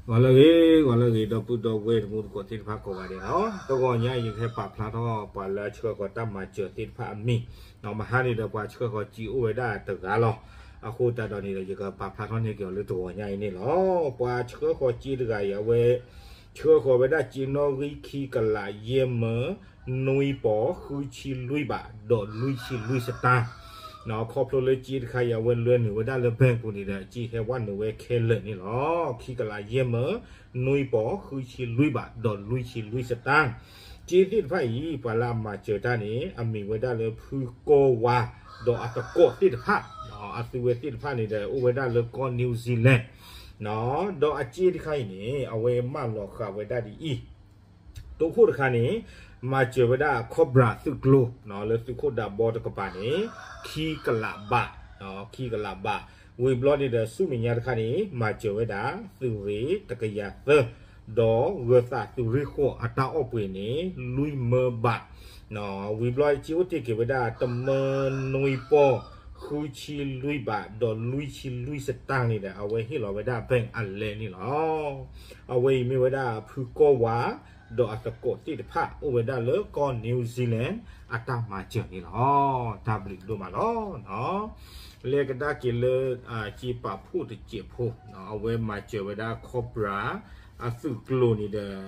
ဂီၤလၢအဂ့ၤ, ဂီၤလၢအဂ့ၤ ဒီပုၢ်ဒီဝဲၢ်တံၤသကိးသ့ၣ်တဖၣ်ကိးဂၤဒဲးလီၤ. တဂီၤညါအံၤ ယကဟဲပာ်ဖျါထီၣ်ပှၤလၢအဆှၢဃီၤတၢ်မၤစၢၤသ့ၣ်တဖၣ်အမံၤ, မဟါန့ၣ်ဒီး ပှၤဆှၢဃီၤစ့အိၣ်ဝဲဒၣ်တဂၤလီၤ. အဃိသတးဒီးန့ၣ်ဒီး ယကပာ်ဖျါထီၣ်န့ၢ်က့ၤအီၤလၢတဂီၤညါအံၤန့ၣ်လီၤ. ပှၤဆှၢဃီၤစ့တဂၤအံၤ အဝဲ ဆှၢဃီၤဝဲဒၣ်စ့နီၣ်ဂံၢ်ခံကလးယဲၢ်မၢ နွံပီၤ ဃုဆံလွံၢ်ဘး ဒီးလွံၢ်ဆံလွံၢ်စတၢ် ခီဖျိလၢစ့တခါအံၤ အဝဲလဲၤနုာ်ဝဲဒၣ်လၢ bank ပူၤန့ၣ်ဒီး စ့ဟဲဝဲနုာ်ဝဲခဲလၢာ်န့ၣ်လီၤ. ခံကလးယဲၢ်မၢ နွံပီၤ ဃုဆံလွံၢ်ဘး ဒီးလွံၢ်ဆံလွံၢ်စတၢ်. စ့သ့ၣ်တဖၣ်အံၤ ပှၤလၢအမၤစၢၤတၢ်န့ၣ် အမံၤဝဲဒၣ်လၢဖုကီဝါ ဒီးအသကိးသ့ၣ်တဖၣ်, အသုဝဲသ့ၣ်တဖၣ်န့ၣ်ဒီး အိၣ်ဝဲဒၣ်လၢကီၢ် New Zealand ဒီးအစ့တခါအံၤန့ၣ် အဝဲမၢလီၤဃာ်ဝဲဒၣ်ဒ်အံၤ, တိခိၣ်တခါန့ၣ် မၤစၢၤဝဲဒၣ် Cobra သုးကျိၤ လၢသုးခိၣ်ဒးဘီတကပၤန့ၣ် ခံကလးဘး, ခံကလးဘး, ဝံၤဘျီန့ၣ်ဒီး ဆူမဲာ်ညါတခါန့ၣ် မၤစၢၤဝဲဒၣ် သုးရ့ၣ်တကယၤသၢ ဒီးဂၢၤသးသုးရ့ၣ်ဃိးအတၢ်အီၣ်ပှ့ၤန့ၣ် လွံၢ်မၢဘး ဝံၤဘျီစ့အိၣ်တ့ၢ်က့ၤဝဲဒၣ် တမၢနွံပီၤ ဃုဆံလွံၢ်ဘး ဒီးလွံၢ်ဆံလွံၢ်စတၢ်န့ၣ်ဒီး အဝဲဟ့ၣ်လီၤဝဲဒၣ် bank အလဲန့ၣ်လီၤ. အဝဲအံၤမ့ၢ်ဝဲဒၣ်ဖုကီဝါ ဒီးအသကိးသ့ၣ်တဖၣ် အိၣ်ဝဲဒၣ်လၢကီၢ် New Zealand အတၢ်မၤစၢၤန့ၣ်လီၤ. တၢ်ဘျုးဒိၣ်မးလီၤ. လဲၤကဒါက့ၤလၢ စ့ပာ်ဖှိၣ်တစဲးဖိ, အဝဲမၤစၢၤဝဲဒၣ် Cobra အသုးကျိၤန့ၣ်ဒီး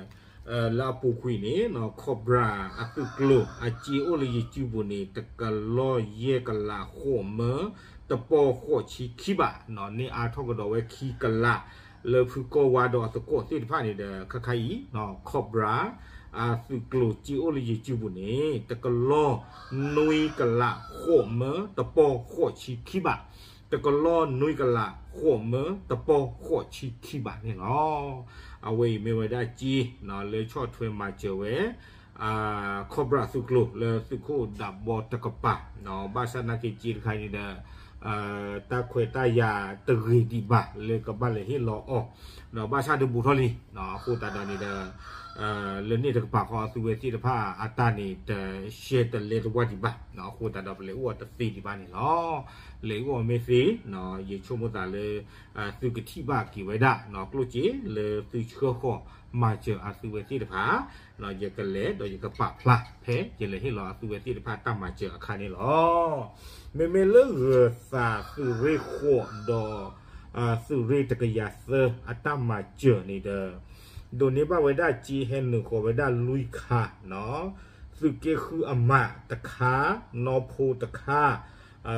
လၢအပူၤကွံာ်န့ၣ် Cobra အသုးကျိၤ အစ့အိၣ်လၢယစုပူၤန့ၣ် တကလီၢ်ယဲၢ်ကလးဃိးမၢ တပီၢ်ဃိးဆံခံဘး, န့ၢ်အါထီၣ်ကဒီးဝဲခံကလး လၢဖုကီဝါဒီးအသကိးသ့ၣ်တဖၣ်န့ၣ်ဒီး ခါခါအံၤ Cobra အသုးကျိၤစ့အိၣ်လၢယစုပူၤန့ၣ် တကလီၢ်နွံကလးဃိးမၢ တပီၢ်ဃိးဆံခံဘး, တကလီၢ်နွံကလးဃိးမၢ တပီၢ်ဃိးဆံခံဘးန့ၣ်လီၤ. အဝဲအံၤမ့ၢ်ဝဲဒၣ်စ့ လၢဆီၣ်ထွဲမၤစၢၤဝဲ Cobra သုးကျိၤ လၢသုးခိၣ်ဒးဘီတကပၤ, ဘၣ်ဆၣ်နာ်က့စ့တခါအံၤန့ၣ်ဒီး တၢ်ခွဲးတၢ်ယာ်တဂ့ၤဒံးဘၣ် လၢကဘၣ်လဲၤဟ့ၣ်လီၤအီၤ, ဒီးဘၣ်ဆၣ်ဒုးဘူးထီၣ်လံ, အဃိသတးဒီးန့ၣ်ဒီး လၢန့ၣ်တကပၤဃီအသုဝဲသ့ၣ်တဖၣ်အတၢ်န့ၣ် တရှဲတလဲတဝၢ်ဒံးဘၣ်, အဃိသတးဒီးပလဲၤအိၣ်အီၤတသ့ဒံးဘၣ်န့ၣ်လီၤ. လဲၤအိၣ်အီၤမ့ၢ်သ့, ယဆိကမိၣ်သးလၢ သုကထံၣ်ဘၣ်က့ၤဝဲဒၣ် ကျိၣ်စ့လၢသုဆှၢဃီၤမၤစၢၤအသုဝဲသ့ၣ်တဖၣ်, ယကလဲၤဒီးယကပာ်ဖျါဖဲယလဲၤဟ့ၣ်လီၤအသုဝဲသ့ၣ်တဖၣ်တၢ်မၤစၢၤအခါန့ၣ်လီၤ. မ့မ့ၢ်လၢဂၢၤသးသုးရ့ၣ်ဃိးဒီး သုးရ့ၣ်တကယၤသၢအတၢ်မၤစၢၤန့ၣ်ဒီး ဒိးန့ၢ်ဘၣ်ဝဲဒၣ်စ့ဟဲနုာ်ဃီၤဝဲဒၣ်လွံၢ်ခါ, သုးက့ဃုအမးတခါ, နီၢ်ဖိတခါ,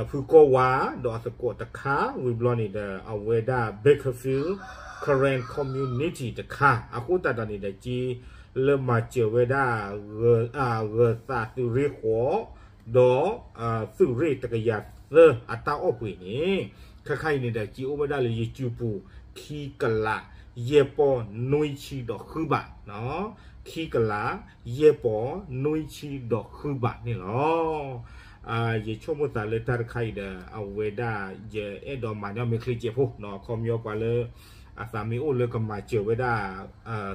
ဖုကီၢ်ဝါ ဒီးအသကိးတခါ, ဝံၤဘျီန့ၣ်ဒီး အဝဲဒၣ် Bakersfield Karen Community တခါ, အဃိသတးဒီးန့ၣ်ဒီး စ့လၢမၤစၢၤဝဲဒၣ် ဂၢၤသးသုးရ့ၣ်ဃိး ဒီး သုးရ့ၣ်တကယၤသၢအတၢ်အီၣ်ပှ့ၤန့ၣ်, ခါခါအံၤန့ၣ်ဒီး စ့အိၣ်ဝဲဒၣ်လၢယစုပူၤ ခံကလး ယဲၢ်ပီၢ်နွံဆံဒီးဃုဘး, ခံကလး ယဲၢ်ပီၢ် နွံဆံဒီးဃုဘးန့ၣ်လီၤ. ယဆိကမိၣ်သးလၢတၢ်တခါအံၤဒီး အဝဲဒၣ် ယအဲၣ်ဒိးမၤညီမ့ၢ်ချ့စဲးဖိ ခီပညီပှၤလၢ အသးမ့ၢ်အိၣ်လၢကမၤစၢၤဝဲဒၣ်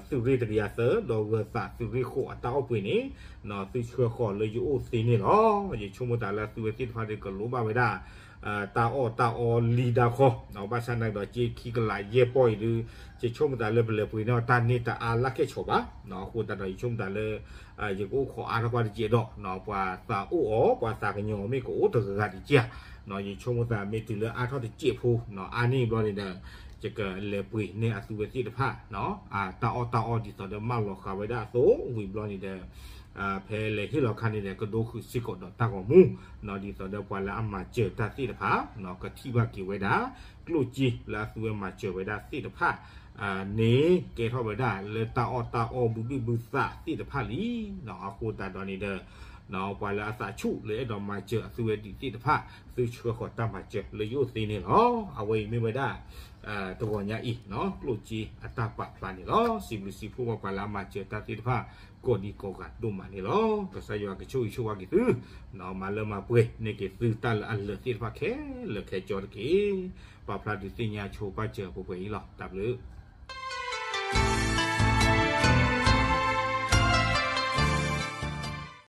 သုးရ့ၣ်တကယၤသၢ ဒီးဂၢၤသးသုးရ့ၣ်ဃိးအတၢ်အီၣ်ပှ့ၤန့ၣ် သုဆှၢဃီၤလၢယအိၣ်သ့န့ၣ်လီၤ. ယဆိကမိၣ်သးလၢအသုဝဲသ့ၣ်တဖၣ်ဒီးကလိၣ်ဘၣ်ဝဲဒၣ် တၢ်အီၣ်တၢ်အီလံဒါခီ, ဘၣ်ဆၣ်နာ်က့ဒီး စ့ခံကလးယဲၢ်ပီၢ်အံၤဒီး ယဆိကမိၣ်သးလၢပလဲၤပှ့ၤန့ၢ်အီၤတၢ်န့ၢ်တအါလၢ်ခဲဆီးဘၣ်, အဃိသတးဒီး ယဆိကမိၣ်သးလၢ ယကအိၣ်ခိးအါထီၣ်ကွၢ်တစဲးဒီး ပှၤသးအိၣ်အီၤ ပှၤသးကညီၤမ့ၢ်ကအိၣ်တဂၤဂၤတက့ၢ်ဧါ, ယဆိကမိၣ်သးမ့ၢ်တုၤလၢအါထီၣ်တစဲးဖိ အါန့ၢ်ဘျီန့ၣ်ဒီး ယကလဲၤပှ့ၤန့ၢ်အသုဝဲသ့ၣ်တဖၣ် တၢ်အီၣ်တၢ်အီဒ်သိးဒီးမၢလီၤဃာ်ဝဲဒၣ်အသိး ဝံၤဘျီန့ၣ်ဒီး ဖဲလဲၤဟ့ၣ်လီၤခါန့ၣ်ဒီး ကဒိဃုာ်စ့ၢ်ကီးဒီးတၢ်ဂီၤမူ ဒ်သိးဒီးပှၤလၢအမၤစၢၤတၢ်သ့ၣ်တဖၣ် ကထံၣ်ဘၣ်က့ၤဝဲဒၣ် ကျိၣ်စ့လၢအသုဝဲမၤစၢၤဝဲဒၣ်သ့ၣ်တဖၣ် န့ၣ် ကဲထီၣ်ဝဲဒၣ်လၢတၢ်အီၣ်တၢ်အီဘုဘ့ၣ်ဘုသးသ့ၣ်တဖၣ်လံ. အဃိသတးဒီးန့ၣ်ဒီး ပှၤလၢအသးဆူၣ်လၢအဲၣ်ဒိးမၤစၢၤအသုဝဲဒၣ်သ့ၣ်တဖၣ် သုဆှၢဃီၤတၢ်မၤစၢၤလၢယအိၣ်သ့န့ၣ်လီၤ. အဝဲအံၤမ့ၢ်ဝဲဒၣ် တဂီၤညါအံၤ ကျိၣ်စ့အတၢ်ပာ်ဖျါန့ၣ်လီၤ. စံးဘျုးစံးဖှိၣ်ဘၣ်ပှၤလၢအမၤစၢၤတၢ်သ့ၣ်တဖၣ် ကိးဒံကိးဂၤဒိၣ်မးန့ၣ်လီၤ. ကစၢ်ယွၤကဆိၣ်ဂ့ၤဆိၣ်ဝါက့ၤသု မၤလၢမၤပှဲၤန့ၢ်က့ၤသုတၢ်လၢအလၢာ်သ့ၣ်တဖၣ်ခဲလၢာ်ခဲဆ့တက့ၢ်. ပာ်ဖျါဒုးသ့ၣ်ညါဆိပာ်စၢၤပှဲၤပှဲၤအံၤလီၤ. တၢ်ဘျုး